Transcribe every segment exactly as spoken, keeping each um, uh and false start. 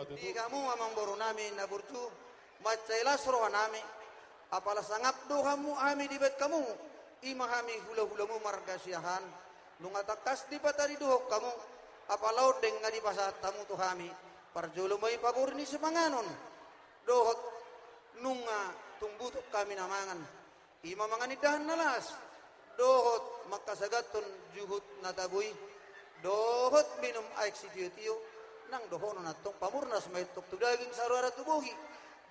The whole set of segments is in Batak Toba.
Di hamu amangboru nami na burju, mansai las roha nami. Apala sangap do hamu hami dibaen hamu, ima hami hulahulamu marga Siahaan. Nunga tangkas dipataridohon hamu, apala ondeng nga dipasahat hamu tu hami. Parjolo ma i paboru ni sipanganon, dohot nunga tung butuh hami na mangan. Ima mangan indahan na las, dohot mangkasagathon juhut na tabo i, dohot minum aek sitiotio, nang dohonon antong pamurnas ma i antong tu daging, saruara tu bohi,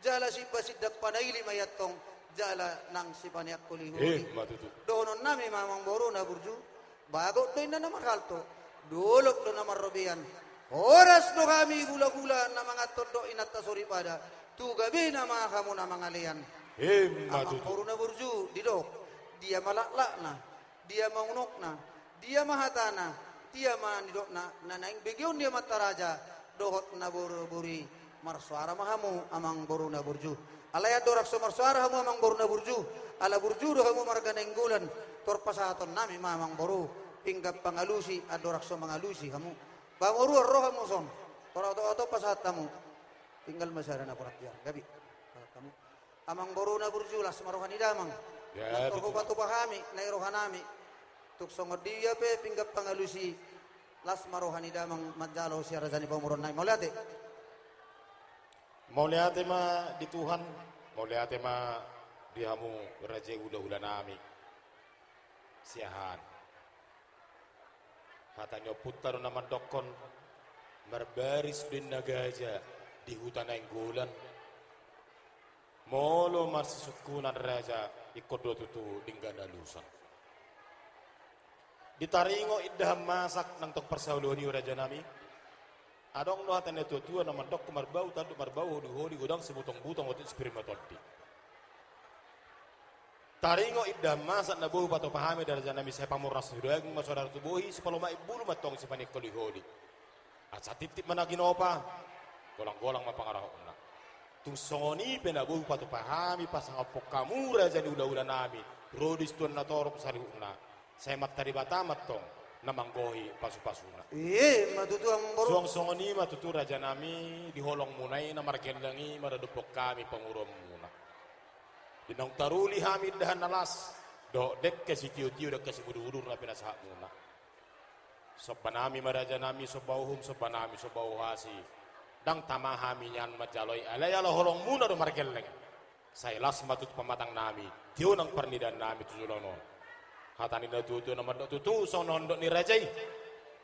jala sipasindak panaili ma i antong, jala nang sipaneang holiholi. Eh, ma tutu. Dohonon nami ma amangboru na burju, bagot do inna na marhalto, dolok do na marrobean. Horas do hami hulahula na manganhon dohot inanta soripada, tu gabena ma hamu na mangalean. Ima tutu. Amangboru na burju, didok, dia ma laklakna, dia ma unokna, dia ma hatana, dia ma nidokna, na naeng begeon ni amanta raja dohot na boruboru i. Marsoara ma hamu amangboru na burju. Alai andorang so marsoara hamu amangboru na burju, ala burju do hamu marga Nainggolan, tor pasahaton nami ma amangboru pinggan pangalusi andorang so mangalusi hamu. Pamoruon rohamu son, tor oto-oto pasahat hamu. Tinggal ma sada na borat, ya gabe. Pasahat hamu. Amangboru na burju, las ma roha ni damang. Ya, betul. Tor hupatupa hami na i roha nami. Tung songon dia pe pinggan pangalusi, las ma roha ni damang manjalo sian raja ni pamoruon nami. Mauliate. Mauliate ma di Tuhan, mauliate ma di hamu raja i hulahula nami Siahaan. Hata ni ompunta do na mandokkon, marbaris do inna gaja di huta Nainggolan. Molo marsisungkunan raja, ingkon do tutu denggan alusan. Ditaringot indahan masak nang tong parsaulion i raja nami. Adong do hata ni natuatua na mandokkon, marbau tanduk, marbau holiholi, godang sibutong-butong, otik sipir ma tondi. Taringot indahan masak na boi hupatupa hami raja nami, sai pamurnas tu daging ma saruara tu bohi, sipalomak imbulu ma antong sipaneang holiholi. Asa titip ma na ginopa, golang-golang ma pangarahutna. Tung songon i pe na boi hupatupa hami pasangaphon hamu raja ni hulahula nami, ro di situan na torop saluhutna. Sai Amanta Debata ma antong na manggohi pasupasuna. Ima tutu amangboru. Suang songon i ma tutu raja nami, di holongmuna i na margellang i maradophon hami pamoruonmuna. Di naung taruli hami indahan na las, dohot dengke sitiotio, dengke simudurudur na pinasahatmuna. Somba nami ma raja nami, somba uhum, somba nami, somba uhasi. Ndang tama hami nian manjalo i, alai ala holongmuna do margellang. Sai las ma tutu pamatang nami, tio nang parnidaan nami tu joloan on. Hata ni natuatua na mandok tutu, songon na nidok ni raja i.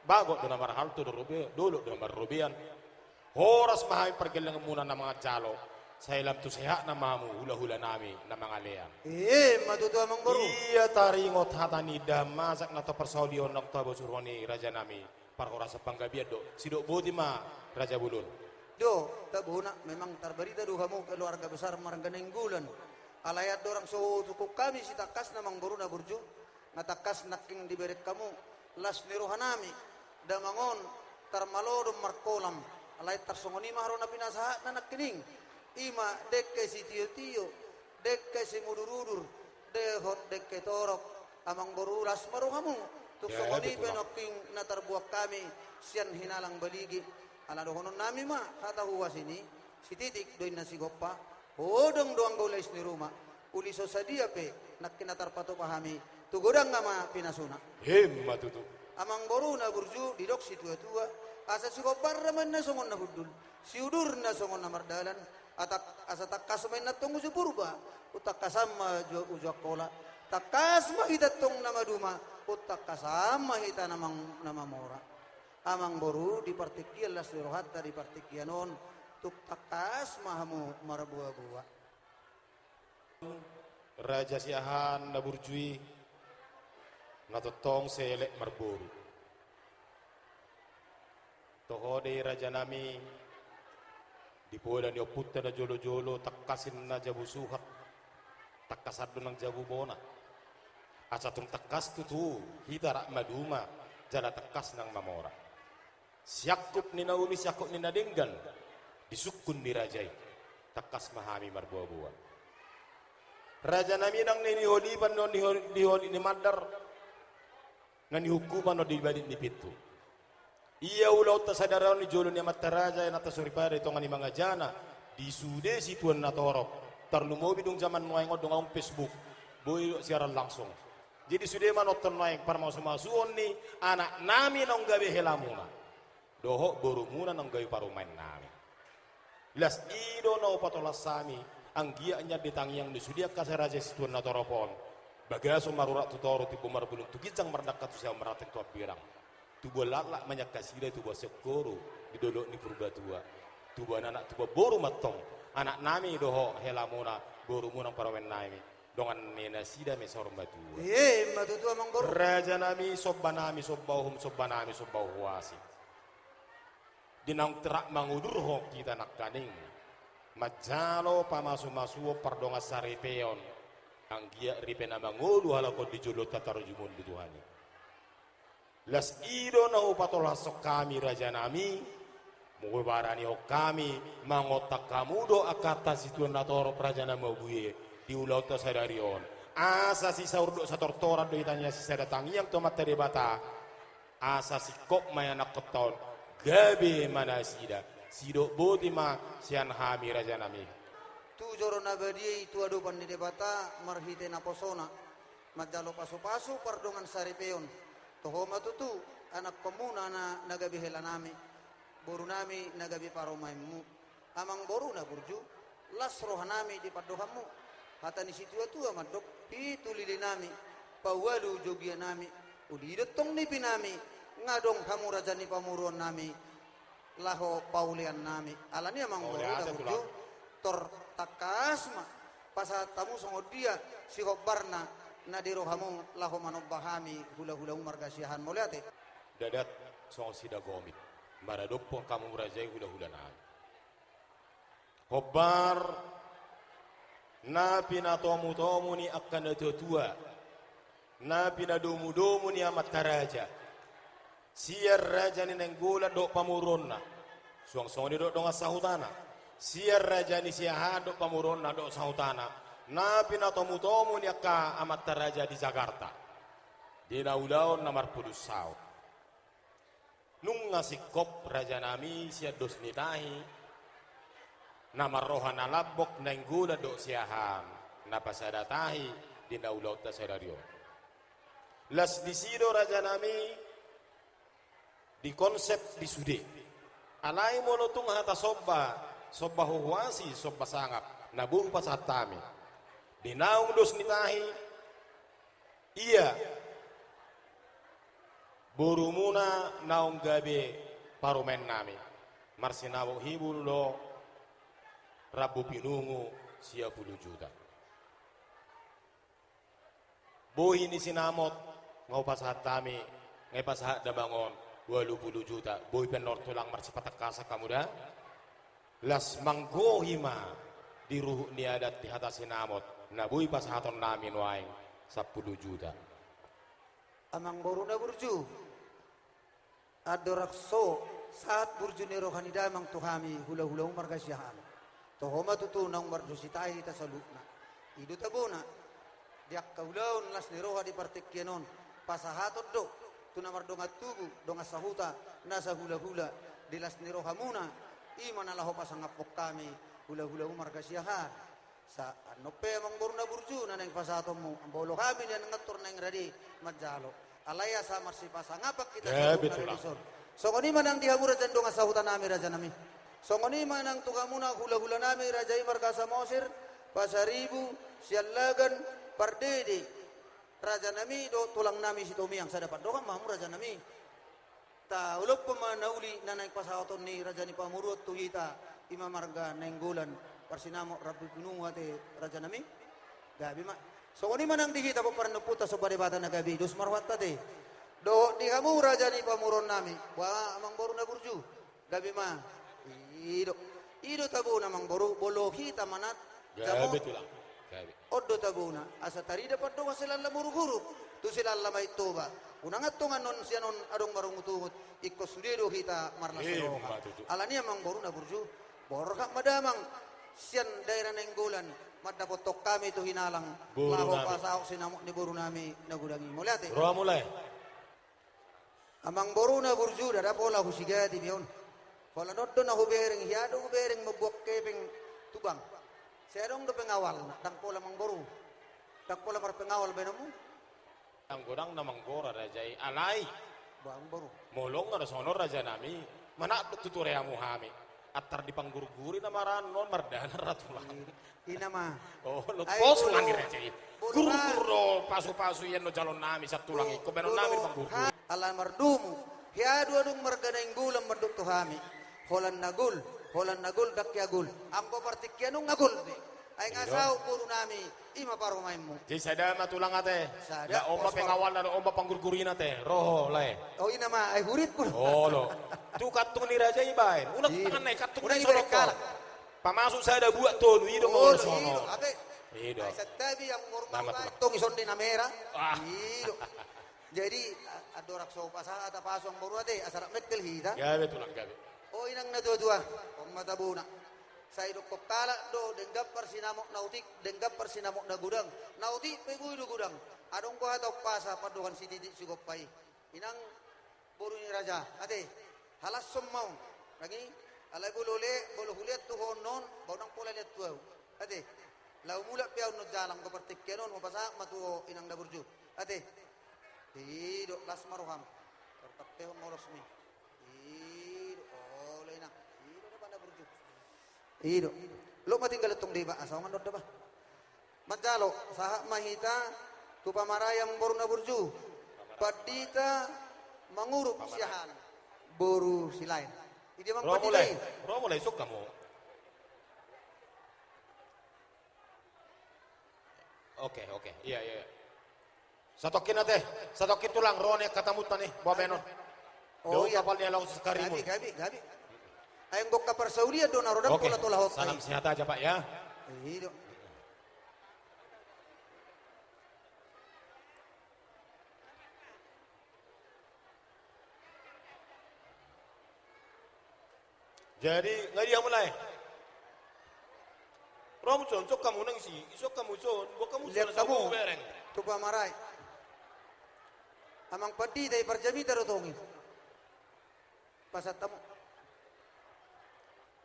Bagot do na marhalto, do robe, dolok do na marrobean. Horas ma hami pargellenganmuna na manganjalo. Sai lam tu sehatna ma hamu hulahula nami na mangalean. Ima tutu amangboru. Ia taringot hata ni indahan masak na taparsaulihon nang tabosurhon i raja nami. Parhorasan panggabean do, sidok boti ma raja bolon. Do, tabona, memang tarbarita do hamu keluarga besar marga Nainggolan. Alai andorang so cukup hami sitangkasna amangboru na burju, nga tangkas nangkin dibereng hamu las ni roha nami, damang on, tar malo do markolam, alai tar songon i ma haroa na pinasahatna nangkining, ima dengke sitiotio, dengke simudurudur, dohot dengke torop, amangboru las ma rohamu. Tung songon i pe nangkin na tarbuat hami sian hinalang baligi. Ala dohonon nami ma hata huasini, sititik do inna sigompa, hodong do anggo lais ni ruma, uli so sadia pe nangkin na tarpatupa hami, tu godangna ma pinasuna. Ima tutu. Amangboru na burju, didok situatua, asa sigomparna ma inna songon na hundul, siudurna songon na mardalan, atak, asa tangkas ma inna antong uju Purba, untangkasan ma uju, uju Angkola, tangkas ma hita antong na maduma, untangkasan ma hita na mang-, na mamora. Amangboru, di partingkian las ni rohanta di partingkian on, tung tangkas ma hamu marboaboa. Raja Siahaan na burju i, na tongtong selek marboru. Toho do i raja nami, di pola ni ompunta na jolojolo, tangkas inna jabu suhat, tangkasan do nang jabu bona. Asa tung tangkas tutu hita rap maduma, jala tangkas nang mamora. Siangkup ni na uli, siangkup ni na denggan, di sungkun ni raja i, tangkas ma hami marboaboa. Raja nami, nang na niholipan on, niholi, niholi ni mandar, na nihungkupan on di badik ni pintu. Ia ulaonta sadari on di jolo ni amanta raja, inanta soripada, di tonga ni mangajana, di sude situan na torop. Tarlumobi dung jaman nuaeng on, dung adong Facebook, boi do siaran langsung. Jadi sude manonton nuaeng parmasu-masuon ni anaknami naung gabe helamuna dohot borumuna naung gabe parumaennami. Las i do na hupatolhas hami, anggiat nian di tangiang ni sude angka raja situan na torop on, bagason marurat tu toru, timbo marbulung tu ginjang, mardangka tu siamun, marhateng tu hambirang, tubuan laklak manjangkasida, tubuan singkoru di dolok ni Purbatua, tubuan anak tubuan boru ma antong anaknami dohot helamuna, borumuna, parumaennami, dongan ni nasida ma i saur matua. Ima tutu, amang boru. Rajanami, sombanami somba uhum, sombanami somba uhuasi. Di naung rap mangudurhon hita nangkaning manjalo pamasu-masuon, pardongan saripeon, anggiat ripe na mangolu halak on di jolonta tarjumon di Tuhan i. Las i do na hupatolhashon hami, rajanami, hubaranihon hami mangontak hamu do angka situan na torop, raja na mabue, di ulaonta sadari on, asa sisaur dohot satortoran do hita nian sisada tangiang tu Amanta Debata, asa singkop ma ianakhonta on, gabe ma nasida, sidok boti ma sian hami, rajanami. Tu joro na badia i, tu adopan ni Debata marhite naposona, manjalo pasu-pasu pardongan saripeon. Toho ma tutu anakhonmuna na, na gabe helanami, borunami na gabe parumaenmu. Amang boru na burju, las rohanami di pandohanmu. Hata ni situa-tua mandok: Pitu lilinami, paualu jogianami, uli do tong nipinami, nga adong hamu raja ni pamoruonnami laho pauleannami. Alani, amang boru na burju, tor tangkas ma pasahat hamu songon dia sihombarna na di rohamu laho manomba hami hula-hulamu marga Siahaan. Mauliate. Dadat songon sidagomit maradophon hamu raja i, hula-hulanami. Hombar na pinatomu-tomu ni angka natua-tua, na pinadomu-domu ni amanta raja, sian raja ni Nainggolan dohot pamoruonna, suang songon i dohot dongan sahutana, sian raja ni Siahaan dohot pamoruonna dohot sahutana, na pinatomu-tomu ni angka amanta raja di Jakarta, di na ulaon na marpudun saut. Nunga singkop, rajanami, sian dos ni tahi na marroha na lambok Nainggolan dohot Siahaan na pasada tahi di na ulaonta sadari on. Las disi do, rajanami, di konsep di sude. Alai molo tung hata somba, somba huhuasi, somba sangap na boi hupasahat hami di naung dos ni tahi, ia borumuna naung gabe parumaennami, marsinamot hibul do rambu pinungu sia pulu juta. Boi ni sinamot nga hupasahat hami, nga ipasahat damang on ualu pulu juta. Boi pe, annon tulang, marsipatangkasan hamu da. Las manggohi ma di ruhut ni adat, di hata sinamot na boi pasahatonnami nuaeng sampulu juta. Amang boru na burju, andorang so sahat burju ni roha ni damang tu hami hula-hulamu marga Siahaan, toho ma tutu naung mardos ni tahi hita saluhutna. I do tabona di angka ulaon las ni roha di partingkian on, pasahaton do tu na mardongan tubu, dongan sahuta, nasa hula-hula, di las ni rohamuna, i ma na laho pasangaphon hami hula-hulamu marga Siahaan. Sa annon pe, amang boru na burju, na naeng pasahatonmu, amba olo hami nian ngantor naeng rade manjalo. Alai asa marsipasangapan hita. Gabe, saluhutna, tulang, di son. Songon i ma nang di hamu raja ni dongan sahutanami, rajanami. Songon i ma nang tu hamuna hula-hulanami, raja i marga Samosir, Pasaribu, Siallagan, Pardede, rajanami, dohot tulangnami Sitomiang. Sada pandohan ma hamu, rajanami. Taolophon ma na uli na naeng pasahaton ni raja ni pamoruon tu hita, i ma marga Nainggolan, parsinamot rambu pinungu ate, rajanami. Gabe ma. Songon i ma nang di hita pomparan ni ompunta Somba Debata na gabe i, dos ma rohanta ate. Dohot di hamu raja ni pamoruonnami, ba, amang boru na burju. Gabe ma. I do. I do tabona, amang boru, molo hita manat. Gabe, tulang. Gabe. On do tabona, asa tarida pandohan siala marurup tu siala main Toba. Unang antong annon sian on adong marungut-ungut, ingkon sude do hita marlas ni roha. Ima tutu. Alani, amang boru na burju, borhat ma damang sian daerah Nainggolan, mandapothon hami tu hinalang, laho pasaut sinamot ni borunami na godang i. Mauliate. Roha, mauliate. Amangboru na burju, ndada pola husigati be on. Holan on do na hubereng, hea do hubereng mambuat hepeng tugang. Sai adong do pengawalna, ndang pola amangboru. Ndang pola marpengawal baenonmu. Ndang godang na manggora raja i, alai. Ba amangboru. Molo nga do songon on rajanami, manat do tutu reamu hami. Antar dipanggurguri nama ra annon mardalan ra tulang. I, i nama. Oh, lo ai pos boru, ulang i raja i. Boru gurgur do pasupasu i annon jalonnami sian tulang i. Ko baenonnami boru dipanggurguri. Ha, ala mardomu. Hea do adong marga Nainggolan mandok tu hami. Holan na gol, holan na gol, ndang hea gol. Anggo partingkian on nga gol be. Ai nga saut borunami, i ma parumaenmu. Jadi sada ma tulang ate. Sada, on ma pos, pengawalna dohot on ma panggurgurina ate. Ro ho lae. Oh, i nama, ai hurit pun. Olo. Tu kantung ni raja i baen. Unang tangan na i kantung ni sorong. Pamasuk sada buat tolu, i do molo songon on. Olo, i do, ape. I do. Ai santabi yang normal baen tong i sonde na mera. Ah. I do. Jadi, a-, andorang so pasahat tapasu amangboru ate, asa rap mengkel hita. Gabe tulang, gabe. O inang na tuatua, on ma tabona. Sai dokkon halak do, denggan parsinamot na otik, denggan parsinamot na godang. Na otik pe boi do godang. Adong do hata umpasa, pandohan sititik sigompa i. Inang boru ni raja, ate. Halashon ma on. Nang i, alai molo le, molo hulean tu ho annon, ba unang pola lean tu ahu. Ate. Laho mulak pe ahu annon jala, anggo partingkian on, hupasahat ma tu ho inang na burju. Ate. I do, las ma roham. Tarpantehon ma olosmi. I do, olo inang. I do, na burju. I do. Loas ma tinggal tong deba, asa ongan do deba. Manjalo, sahat ma hita tu pamarai amangboru na burju. Pandita Mangurup Siahaan boru Silaen. Idia amang pandita i? Ro molo i, ro molo i, sungkun hamu. Oke, oke. Iya, iya. Satongkin ate, satongkin tulang, ro ni angka tamunta ni, boa baenon. Oh, iya. Daun kapal ni alaus karimun. Gabe, gabe, gabe. Ai anggo angka parsaulian do na ro, ndang pola tolahon. Salam sehat aja, Pak, ya. I do. Jadi, nga dia mulai. Ro hamu son, sungkun hamu nang isi, sungkun hamu son, boan hamu son, lihat hamu. Bereng. Tu pamarai. Amang pandita i parjamita do tong i. Pasahat hamu.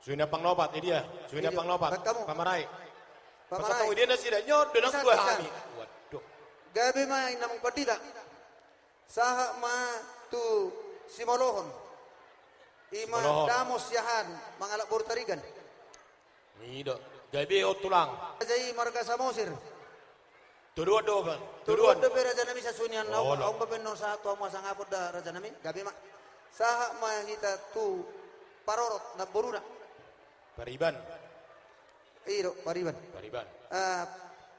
Suhut ni ampang na opat, idia. Suhut ni ampang na opat. Pamarai. Pamarai. Pasahat hamu idia nasida, nyon do nang dua hami. Waduh. Gabe ma inang pandita. Sahat ma tu Simolohon. I ma Simolohon. Damos Siahaan mangalap boru Tarigan. I do. Gabe on tulang. Raja i marga Samosir. Todoan do, Bang. Todoan. Todoan dope rajanami sasunian na. Olo. Aung dope non sahat tu hamu asa ngapon da rajanami. Gabe ma. Sahat ma hita tu Parorot namboruna. Pariban. I do, Pariban. Pariban. Ah,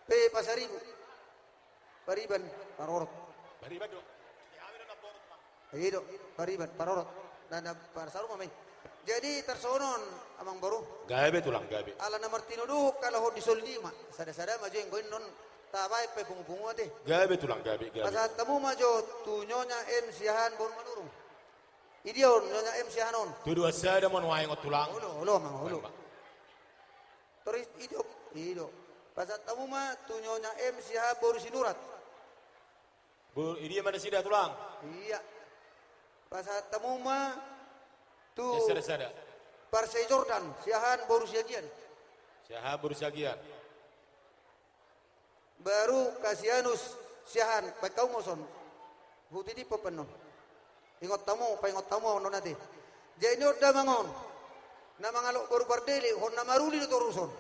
pe Pasaribu. Pariban, Parorot. Pariban do. I do, Pariban, Parorot. Na, na, parsaru ma i. Jadi, tarsongon on, amangboru. Gabe tulang, gabe. Ala na martinodohon halak on di Soldi ma. Sada-sada ma jo, anggo i non tabaen pe pungu-pungu ate. Gabe tulang, gabe, gabe. Pasahat hamu ma jo tu Nyonya M Siahaan boru Manurung. Idia on, Nyonya M Siahaan on. Tu dua sada ma nuaeng on tulang. Olo, olo, amang, olo. Torus i do, i do. Pasahat hamu ma tu Nyonya M Siahaan boru Sinurat. Bo, idia ma nasida tulang? Iya. Pasahat hamu ma tu. Ya, sada-sada. Parsai Jordan, Siahaan boru Siagian. Siahaan boru Siagian. Baru Kasianus Siahaan, baen hamu ma son. Hutitiphon pe annon. Ingot hamu, paingot hamu annon ate. Jadi on damang on. Na mangalap boru pardele, hona maruli do toruson.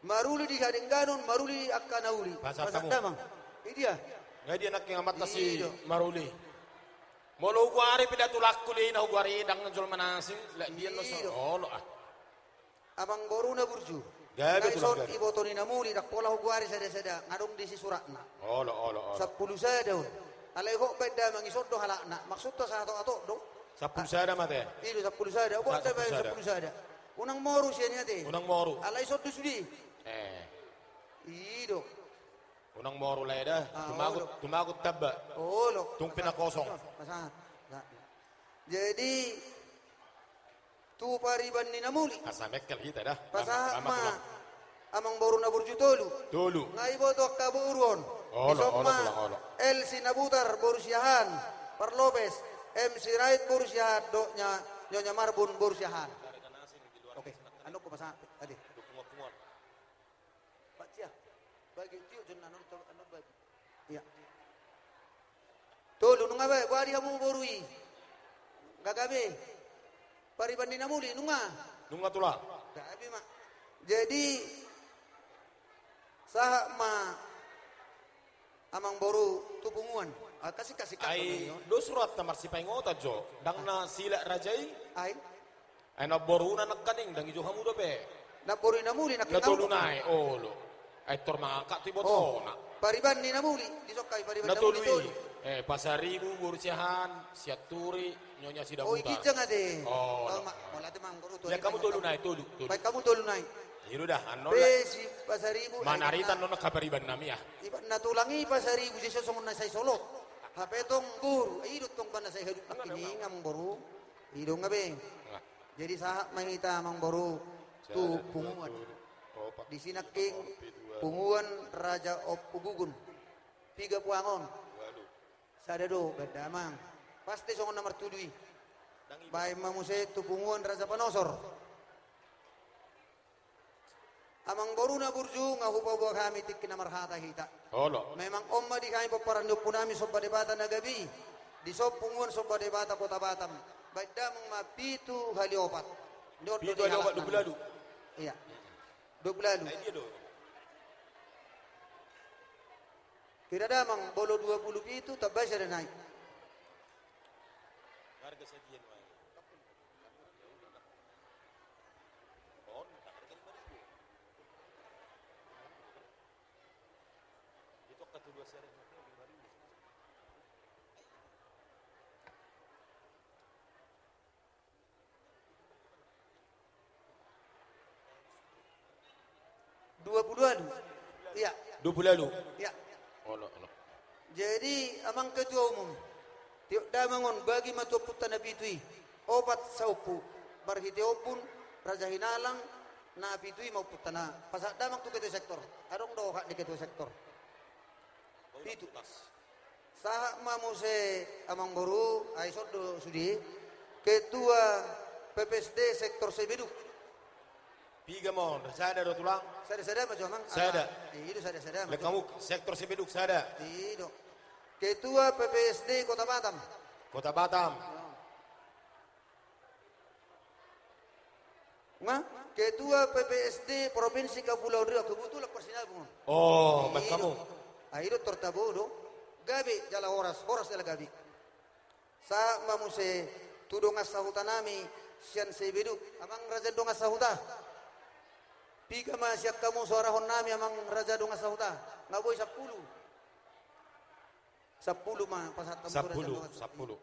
Maruli di hadengganon, maruli angka na uli. Pasahat hamu. Pasahat damang. Idia. Nga dia nangkin amanta si maruli. Molo hugoari pe da tulangku dia, na hugoari ndang jolma na asing, lak dia no so olo ah. Amangboru na burju. Gabe tulang, gabe. Nga ison iboto ni na muli, ndang pola hugoari sada-sada, nga adong disi suratna. Olo, olo, olo. Sampulu sada on. Alai hot baen damang, ison do halakna. Maksudta sahatok-hatok do. Sampulu sada ma ate. I do, sampulu sada. Boan da baen sampulu sada. Unang moru sian i ate. Unang moru. Alai ison do sude. Eh. I do. Unang moru lae da. Ah, tumagut, olo. Tumagut tamba. Olo. Tung pe na kosong. Pasahat. Jadi, tu Pariban ni na muli. Asa mengkel hita da. Pasahat ma amangboru na burju tolu. Tolu. Nga iboto angka boru on. Olo, olo, tulang, olo. Elsi Nabutar boru Siahaan, Parlopes. M Sirait boru Siahaan dohot nya-, Nyonya Marbun boru Siahaan. Oke, annon hupasahat ate. Bacia. Bagi tio jonna non tolu, annon bagi. Iya. Tolu, nunga be, boha di hamu boru i? Gabe. Pariban ni na muli, nunga? Nunga tulang. Gabe ma. Jadi, sahat ma amang boru tu punguan. Ah, kasih, kasih, kasih. Ai, do suranta marsipaingotan jo. Ndang na silak raja i. Ai. Ai namboruna nangkaning, ndang ijo hamu dope. Namboru i na muli nangkaning. Na tolu nai, olo. Ai tor mangangkat tu ibotona. Pariban ni na muli, disongkai pariban na muli tolu. Eh, Pasaribu boru Siahaan, Sianturi, Nyonya Sidabutar. Oh, i ginjang ate. Oh, mauliate ma amang boru tu. Ya, hamu tolu nai, tolu, tolu. Baen hamu tolu nai. Ido da, annon. Be si Pasaribu, manaritan nona kapariban nami ah. Iba na tulang i Pasaribu, jadi songon na sai solot. Hape tong boru, ido tong ba na sai haduan nangkining amang boru. Ido nga be. Jadi sahat ma hita amang boru tu punguan. Disi nangkin punguan Raja Ompu Gugun. Piga puang on? Sada do, baen damang. Pasti songon na martudu i. Baen ma muse tu punguan Raja Panosor. Amang boru na burju, nga hupaboa hami tingki na marhata hita. Olo. Memang on ma di hami pomparan ni ompunami Somba Debata na gabe i. Dison punguan Somba Debata Kota Batam. Baen damang ma pitu hali opat. Pitu hali opat, dua pulu ualu. Iya. Dua pulu ualu. Kira damang, molo dua pulu pitu, tambai sada nai. Dua pulu ualu. Iya. Dua pulu ualu. Iya. Olo, olo. Jadi, amang ketua umum, tiop damang on bagi ma tu ompunta na pitu i. Opat saompu, marhite ombun, Raja Hinalang, na pitu i ma ompunta na. Pasahat damang tu ketua sektor. Adong do hak ni ketua sektor. Pitu. Sahat ma muse amang boru, ai son do sude, ketua P P S D sektor Sebeduk. Piga ma on, sada do tulang? Sada-sada ma jo amang. Sada. Ido sada-sada ma jo. Lek hamu sektor Sebeduk sada. Ido. Ketua P P S D Kota Batam. Kota Batam. Nga, ketua P P S D Provinsi Kepulauan Riau, kebetulan parsinabung on. Oh, baen hamu. Ai do tor tabo do. Gabe jala horas, horas jala gabe. Sahat ma muse tu dongan sahuta nami sian Sebeduk, amang raja dongan sahuta. Piga ma sian hamu soarahon nami amang raja dongan sahuta? Nga boi sampulu. Sampulu ma pasahat hamu tu raja dongan sahuta. Sampulu.